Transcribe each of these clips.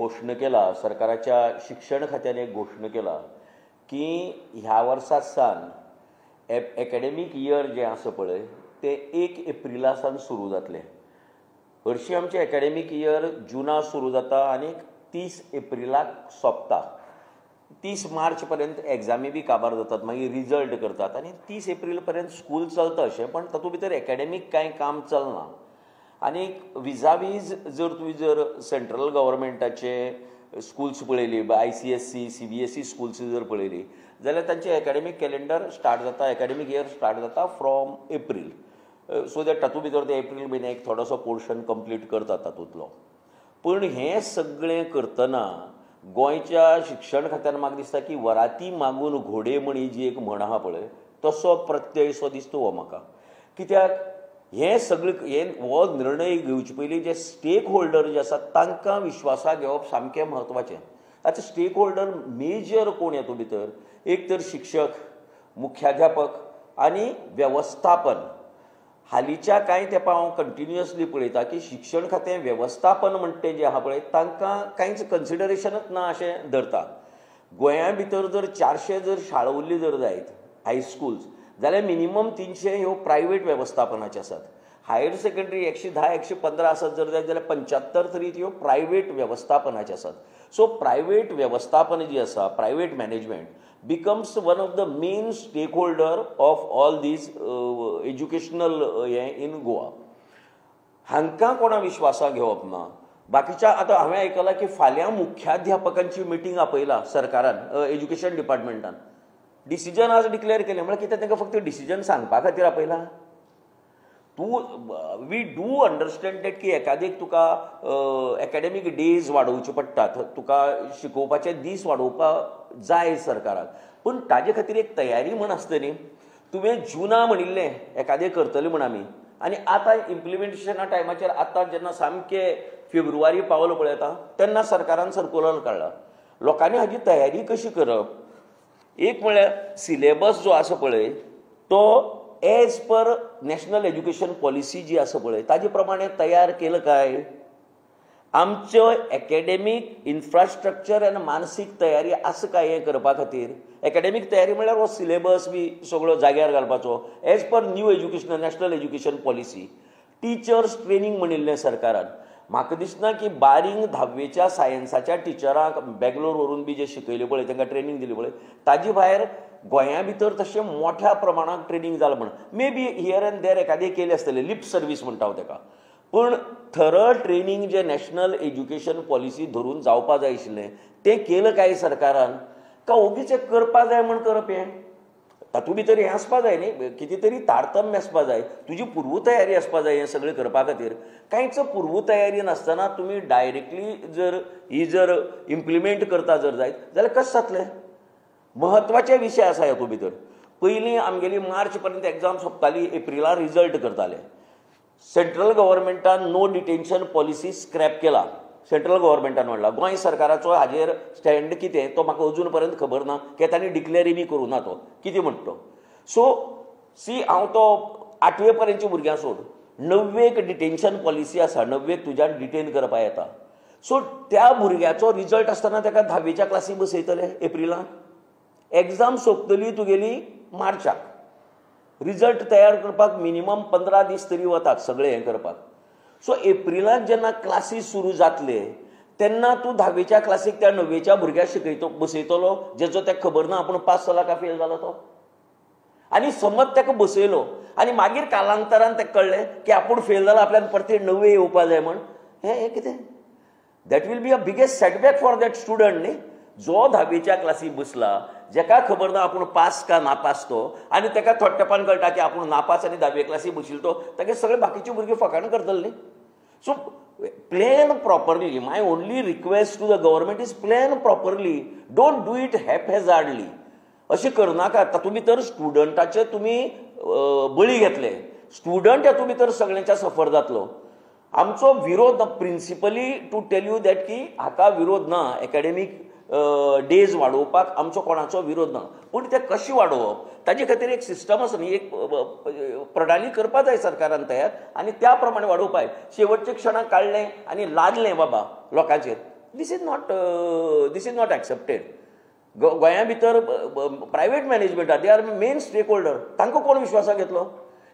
एक घोशणा केला, सरकाराच्या शिक्षण खात्यान एक घोशणा केला की ह्या वर्सा सावन एकेडमीक इयर जें आसा पळय तें 1 एप्रिला सावन सुरू जातलें. हरशीं आमचें एकेडमीक इयर जुना सुरू जाता आनी 30 एप्रिलाक सोंपता. 30 मार्च पर्यंत एग्जामी बी काबार जातात, मागीर रिजल्ट करतात आनी 30 एप्रील पर्यंत स्कूल चलता अशें, पण तातूंत भितर एकेडमीक कांय काम चलना. आनी विजावीज जर तुवें जर सेंट्रल गव्हर्मेंटाचे स्कुल्स पळयली, आयसीएससी, सीबीएसई स्कुल्स जर पळयली जाल्यार तांचे एकेडमीक कॅलेंडर स्टार्ट जाता, एकेडमीक इयर स्टार्ट जाता फ्रॉम एप्रील, सो that तातूंत भितर ते एप्रील म्हयन्याक एक थोडोसो पोर्शन कंप्लीट करतात तातूंतलो. पूण हें सगळें करतना गोंयच्या शिक्षण खात्यान म्हाका दिसता की वराती मागून घोडे म्हणी जी एक म्हण आहा पळय, तसो प्रत्यय सो दिसता हो म्हाका. कित्याक हें सगळें हें हो निर्णय घेवचे पयलीं जे स्टेक होल्डर जे आसात तांकां विश्वासाक घेवप सामकें म्हत्वाचें. आतां स्टेक होल्डर मेजर कोण हातूंत भितर? एक तर शिक्षक, मुख्याध्यापक आनी वेवस्थापन. हालींच्या कांय तेंपार हांव कंटिन्युअसली पळयता की शिक्षण खातें वेवस्थापन म्हणटा तें जें आहा पळय, तांकां कांयच कन्सिडरेशनच ना अशें धरता. गोंया भितर जर 400 जर शाळा उरली जर जायत, हायस्कुल्स, जाल्यार मिनिमम 300 ह्यो प्रायवेट वेवस्थापनाच्यो आसात. हायर सेकंडरी 110, 115 आसत जर जायत जाल्यार 75 तरी त्यो प्रायवेट वेवस्थापनाच्यो आसात. सो प्रायवेट वेवस्थापन जी आसा, private management becomes one of the main stakeholder of all these educational हें इन गोवा. हांकां कोणा विश्वासाक घेवप ना. बाकीच्या आतां हांवें आयकलां की फाल्यां मुख्याध्यापकांची मिटींग आपयला सरकारान, एज्युकेशन डिपार्टमेंटान. डिसिजन आज डिक्लेअर केलें म्हळ्यार कितें? तांकां फक्त डिसिजन सांगपा खातीर आपयला? तूं we do understand that की एकादेक तुका एकेडमीक डेज वाडोवचे पडटात, तुका शिकोवपाचे दीस वाडोवपाक जाय सरकाराक, पूण ताजे खातीर एक तयारी म्हण आसता न्ही. तुवें जुना म्हणिल्लें एकादें करतले म्हण आमी, आनी आतां इम्प्लिमेंटेशना टायमाचेर आतां जेन्ना सामकें फेब्रुवारी पावलो पळय आतां, तेन्ना सरकारान सर्कुलर काडला. लोकांनी हाजी तयारी कशी करप? एक म्हळ्यार सिलेबस जो आसा पळय तो as per National Education Policy जी आसा पळय ताजे प्रमाणे तयार केलं काय? आमचो एकेडमीक इन्फ्रास्ट्रक्चर आनी मानसीक तयारी आसा काय हें करपा खातीर? एकेडमीक तयारी म्हळ्यार हो सिलेबस बी सगळो जाग्यार घालपाचो as per new education National Education Policy. Teachers training म्हणिल्लें सरकारान. म्हाका दिसना की बारींग धाव्वेच्या सायन्साच्या टिचरांक बेंगलोर व्हरून बी जे शिकयले पळय, तांकां ट्रेनींग दिली पळय, ताजे भायर गोंया भितर तशें मोठ्या प्रमाणांत ट्रेनींग जालां म्हण. May be here and there एकादें केलें आसतलें, लिप सर्वीस म्हणटा हांव ताका, पूण थरो ट्रेनींग जें नॅशनल एज्युकेशन पॉलिसी धरून जावपा जाय आशिल्लें तें केलें काय सरकारान, काय ओगीच करपा जाय म्हण करप? हें तातूंत भितर हें आसपा जाय न्ही, कितें तरी तारतम्य आसपा जाय, तुजी पूर्व तयारी आसपा जाय. हें सगळें करपा खातीर कांयच पूर्व तयारी नासतना तुमी डायरेक्टली जर ही जर इम्प्लिमेंट करता जर जायत जाल्यार कशें जातलें? म्हत्वाचे विशय आसा हातूंत भितर. पयलीं आमगेली मार्च पर्यंत एग्जाम सोंपताली, एप्रिलान रिजल्ट करताले. सेंट्रल गव्हर्मेंटान नो डिटेन्शन पॉलिसी स्क्रॅप केला. सेंट्रल गव्हर्मेंटान म्हणलां. गोंय सरकाराचो हाजेर स्टँड कितें तो म्हाका अजून पर्यंत खबर ना, कित्याक तांणी डिक्लेअरय बी करूं ना तो कितें म्हणटा तो. सो सी, हांव तो आठवे पर्यंतच्या भुरग्यांक सोड, णव्वेक डिटेन्शन पॉलिसी आसा, णव्वेक तुज्यान डिटेन करपा येता. सो त्या भुरग्याचो रिजल्ट आसतना ताका धावेच्या क्लासीक बसयतले एप्रिलान? एग्जाम सोंपतली तुगेली मार्चाक, रिजल्ट तयार करपाक मिनिमम 15 दीस तरी वतात सगळें हें करपाक. सो एप्रिलांत जेन्ना क्लासीस सुरू जातले तेन्ना तूं धावेच्या क्लासीक त्या णव्वेच्या भुरग्याक शिकयतो बसयतलो, जेचो ताका खबर ना आपूण पास जाला काय फेल जाला तो? आनी समज ताका बसयलो आनी मागीर कालांतरान ताका कळ्ळें की आपूण फेल जाला, आपल्यान परते णव्वे येवपा जाय म्हण, हें हें कितें? That will be a biggest setback for that student न्ही, जो धावेच्या क्लासीक बसला, जेका खबर ना आपूण पास का नापास तो, आनी ताका थोड्या तेंपान कळटा की आपूण नापास आनी धावे क्लासीक बशिल्लो तो. तागे सगळे बाकीचे भुरगे फकाणां करतले न्ही. So plan properly. My only request to the government is plan properly, don't do it haphazardly. अशें करनाका. तातूंत भितर स्टुडंटाचे तुमी बळी घेतले, स्टुडंट हातूंत भितर सगळ्यांच्या सफर जातलो. आमचो विरोध, principally to tell you that की हाका विरोध ना, एकेडमीक डेज वाडोवपाक आमचो कोणाचो विरोध ना, पूण ते कशें वाडोवप ताजे खातीर एक सिस्टम आसा न्ही, एक प्रणाली करपा जाय सरकारान तयार आनी त्या प्रमाणे वाडोवपाक. शेवटच्या क्षणाक काडलें आनी लादलें बाबा लोकांचेर. This is not accepted. गोंया भितर private मॅनेजमेंटा they are main stakeholder, तांकां कोण विश्वासाक घेतलो?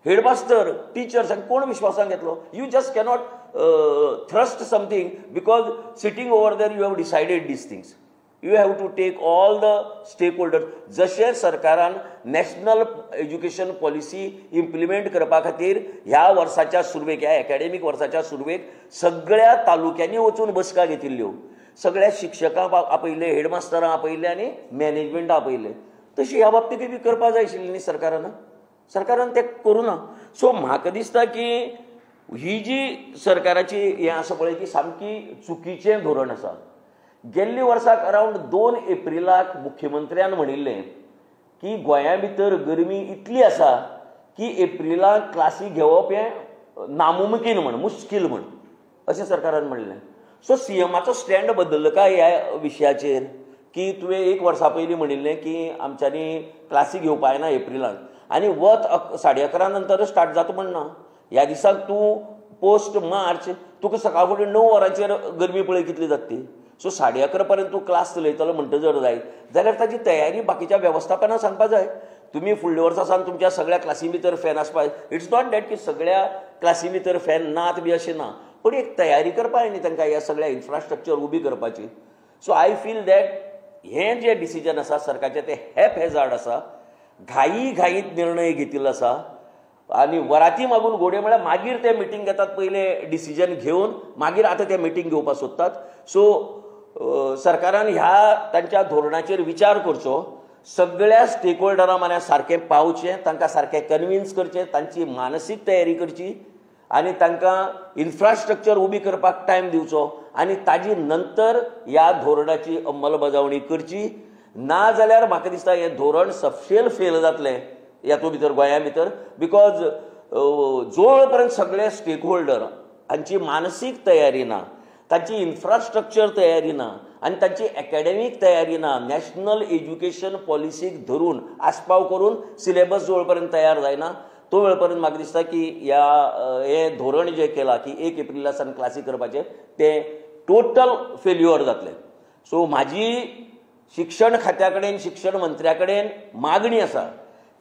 हेडमास्टर, टिचर्स कोण विश्वासाक घेतलो? You just cannot thrust something because sitting over there you have decided these things. You have to take all the stakeholders. जशें सरकारान national education policy implement करपा खातीर ह्या वर्साच्या सुरवेक, ह्या एकाडेमीक वर्साच्या सुरवेक सगळ्या तालुक्यांनी वचून बसका घेतिल्ल्यो, सगळ्या शिक्षकांक आपयले, हेडमास्टरांक आपयले आनी मॅनेजमेंटाक आपयले. तशी ह्या बाबतींत बी करपा जाय आशिल्ली न्ही सरकारान, सरकारान तें करूं ना. सो म्हाका दिसता की ही जी सरकाराची हें आसा पळय ती सामकी चुकीचें धोरण आसा. गेल्ल्या वर्साक अरावंड 2 एप्रिलाक मुख्यमंत्र्यान म्हणिल्लें की गोंया भितर गरमी इतली आसा की एप्रिलाक क्लासी घेवप हें नामुमकीन म्हण, मुश्कील म्हण अशें सरकारान म्हणलें. सो सीएमाचो स्टँड बदल्लो काय ह्या विशयाचेर की तुवें 1 वर्सा पयलीं म्हणिल्लें की आमच्यांनी क्लासी घेवपा येना एप्रिलाक आनी वत 11:30 नंतरच स्टार्ट जाता म्हण ना. ह्या दिसाक तूं पोस्ट मार्च तुका सकाळ फुडें 9 वरांचेर गरमी पळय कितली जाता ती. सो 11:30 पर्यंत तूं क्लास चलयतलो म्हणटा जर जायत जाल्यार ताजी तयारी बाकीच्या वेवस्थापनाक सांगपा जाय. तुमी फुडल्या वर्सा सावन तुमच्या सगळ्या क्लासी भितर फॅन आसपा. It's not that की सगळ्या क्लासी भितर फॅन नात बी अशें ना, पण एक तयारी करपा जाय न्ही तांकां ह्या सगळ्या इन्फ्रास्ट्रक्चर उबी करपाची. सो I feel that हें जें डिसिजन आसा सरकारचें तें हॅपहॅजार्ड आसा, घाई घाईत निर्णय घेतिल्लो आसा आनी वराती मागून घोडे म्हळ्यार मागीर ते मिटींग घेतात, पयलें डिसिजन घेवन मागीर आतां ते मिटींग घेवपाक सोदतात. सो सरकारान ह्या तांच्या धोरणाचेर विचार करचो, सगळ्या स्टेक होल्डरां म्हऱ्यान सारकें पावचें, तांकां सारकें कन्विन्स करचें, तांची मानसीक तयारी करची आनी तांकां इन्फ्रास्ट्रक्चर उबी करपाक टायम दिवचो आनी ताजी नंतर ह्या धोरणाची अंमलबजावणी करची. ना जाल्यार म्हाका दिसता हें धोरण सपशेल फेल जातलें हातूंत भितर, गोंया भितर. Because जो पर्यंत सगळे स्टेक होल्डर हांची मानसीक तयारी ना, तांची इन्फ्रास्ट्रक्चर तयारी ना आनी तांची एकाडेमीक तयारी ना, नॅशनल एज्युकेशन पॉलिसीक धरून आस्पाव करून सिलेबस जो पर्यंत तयार जायना तो वेळ पर्यंत म्हाका दिसता की ह्या हें धोरण जें केलां की 1 एप्रिला सावन क्लासी करपाचें तें टोटल फेल्युअर जातलें. सो म्हाजी शिक्षण खात्या कडेन, शिक्षण मंत्र्या कडेन मागणी आसा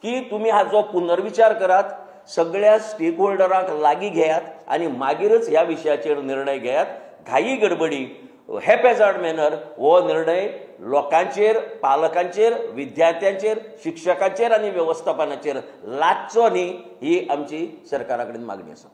की तुमी हाचो पुनर्विचार करात, सगळ्या स्टेक होल्डरांक लागीं घेयात आनी मागीरच ह्या विशयाचेर निर्णय घेयात. घाई गडबडी, हॅपहॅजार्ड मॅनर हो निर्णय लोकांचेर, पालकांचेर, विद्यार्थ्यांचेर, शिक्षकांचेर आनी वेवस्थापनाचेर लादचो न्ही ही आमची सरकारा कडेन मागणी आसा.